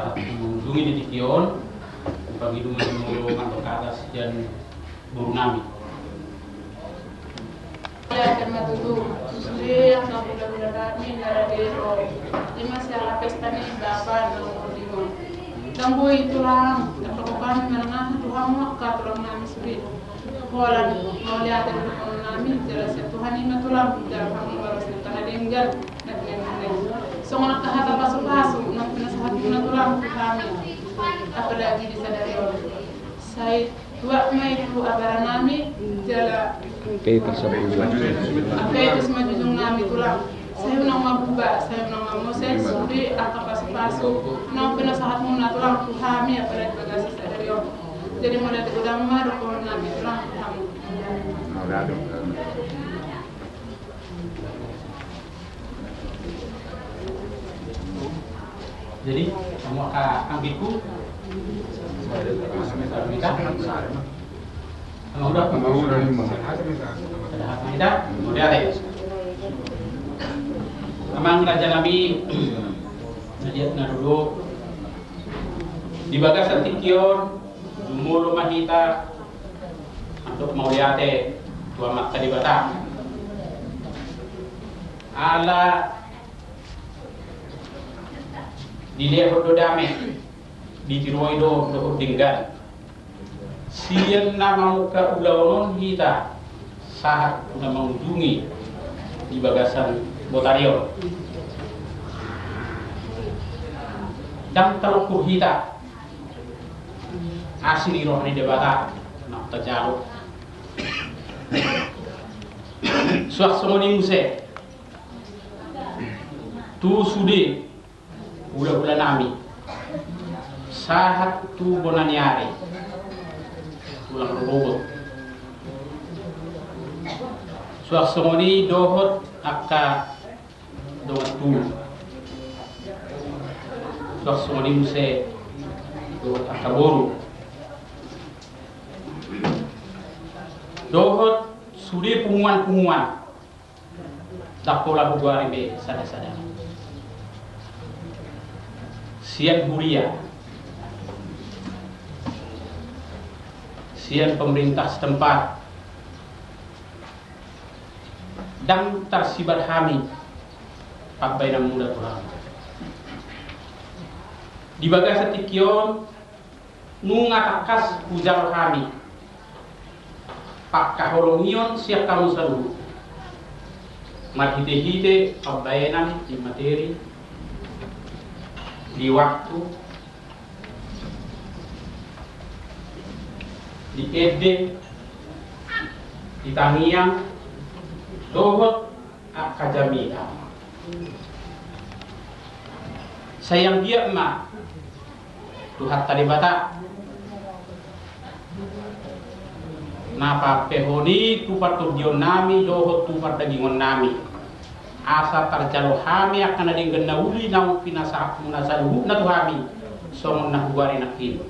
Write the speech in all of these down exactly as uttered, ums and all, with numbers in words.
Mengunjungi di tingki on, pangido ma jumolo mandok hata sian boru nami. Ya, kan ma tutu, sude angka hulahula nami na rade ro, ima sian pesta ni bapa na umur lima. Dang boi tulang, dang boi hami manang aha tu hamu angka tulang nami sude. Holan mauliate do dohonon nami, jala sian Tuhan i ma tulang, jala hamu ma ro sian tano denggan. Songon angka hata pasupasu na pinasahatmuna tulang tu hami, apalagi di sadari on. Sai tuak ma i tu abara nami, jala apetes ma jujung nami tulang. Sai unang mabuba, sai unang mamose sude angka pasupasu na pinasahatmuna tulang tu hami, apalagi di bagasan sadari on. Jadi mauliate godang ma dohonon nami tulang tu hamu. Jadi hamu angka anggingku, amang uda, amang uda, amang uda, amang uda, amang raja nami, na liat na dulu di bagasan tingki on. Jumolo ma hita mandok mauliate tu Amanta Debata. Ala dilehon do dame, ditiroi do dohot denggan. Sian na mamungka ulaon on hita sahat tu na mangujungi di bagasan botari on. Dang talongkor hita asi ni roha ni Debata na tajalo. Suang songon i muse tu sude hulahula nami sahat tu bona ni ari, tulang rorobot. Suang songon i dohot angka dongan tubu. Suang songon i muse dohot angka boru dohot sude punguan-punguan. Ndang pola hugoari be sada-sada. Sian huria, sian pemerintah setempat, ndang tarsibar hami pambaenanmuna tu hami. Di bagasan tingki on nunga tangkas hujalo hami pangkaholongion sian hamu saluhut, marhite-hite pambaenan di materi, di waktu, di ende, di tangiang, dohot angka jamita. Sai anggiat ma Tuhanta Debata na pampehon i tu partondionnami dohot tu pardagingonnami, asa tarjalo hami angka na denggan na uli naung pinasahatmuna saluhutna tu hami songon na hugoari nangkin.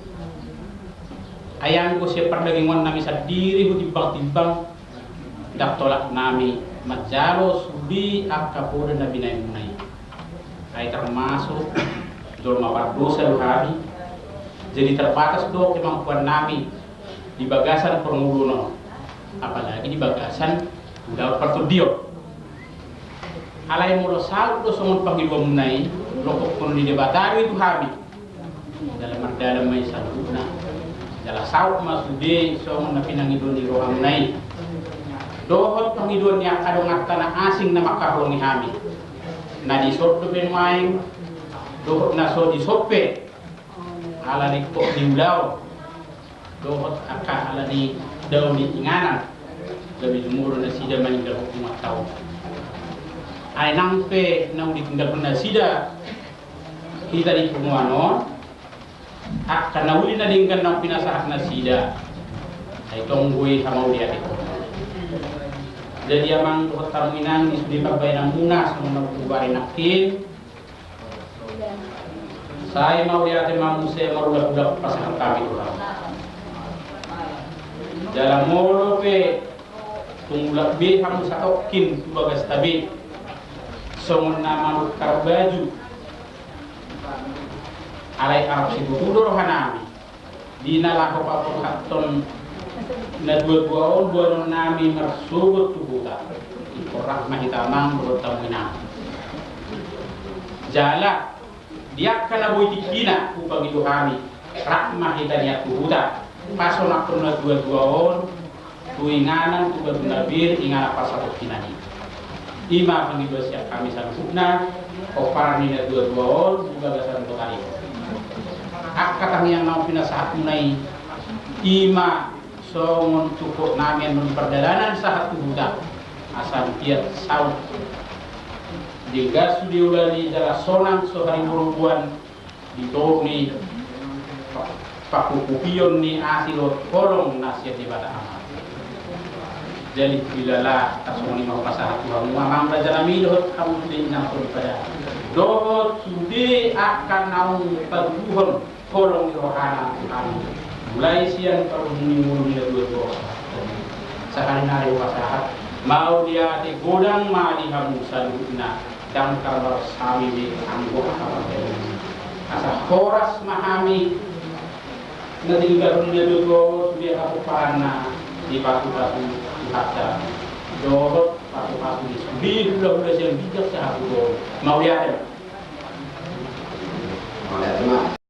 Ai anggo sian pardagingonnami sandiri hutimbang-timbang, ndang tolap nami manjalo sude angka poda na binaenmuna i. Ai termasuk jolma pardosa do hami, jadi terbatas do kemampuannami di bagasan parngoluon on, apalagi di bagasan ulaon partondion. Alai molo saut do songon pangidoanmuna i, lokokkon ni Debata do i tu hami. Jala mardalan ma i saluhutna. Jala saut ma sude songon na pinangido ni rohamuna i dohot pangidoan ni angka donganta na asing na mangkaholongi hami, na dison dope nuaeng dohot na so dison pe, ala ni kok ni ulaon dohot angka ala ni dao ni inganan, gabe jumolo nasida maninggalhon punguanta on. Ai nang pe naung ditinggalhon nasida hita di punguan on, angka na uli na denggan naung pinasahat nasida, ai tong boi hamauliatehon. Jadi amang dohot hamu inang, di sude pambaenanmuna songon na hugoari nangkin, sai mauliate ma muse marulak-ulak pasahat hami tu hamu. Jala molo pe tung mulak be hamu satongkin tu bagasta be songon na manukar baju, Alai arap situtu do rohanami di na laho paborhathon na dua-dua on boanonnami marsogot tu huta. Ingkon rap ma hita amang dohot hamu inang. Jala di angka na boi tingkina hupangido hami, rap ma hita nian tu huta pasonanghon na dua-dua on tu inganan tu Gadung na Bir, inganan parsatongkinan i. I ma pangidoan sian hami saluhutna, pomparan ni na dua-dua on di bagasan botari. Angka tangiang na pinasahatmuna i, i ma songon tupoknami annon di pardalanan sahat tu huta, asa anggiat saut denggan sude ulaon i jala sonang so hariboruboan di toru ni pa-, pangkukupion ni asi dohot holong na sian Debata Ama. Jadi, dilala, tarsongon i ma hupasahat tu hamu amang rajanami dohot hamu sude inang soripada. Dohot sude angka naung patuduhon holong ni rohana tu hami. Mulai sian parhundul ni ngolu ni na dua-dua on. Sahali nari hupasahat, mauliate godang ma di hamu saluhutna. Ndang tarbalos hami be anggo aha pangkaion. Asa horas ma hami na tininggalhon ni na dua-dua on sude hapomparanna di pasu-pasu Tuhanta dohot pasu-pasu ni sude hulahula sian ginjang sahat tu toru. Mauliate. Mauliate ma.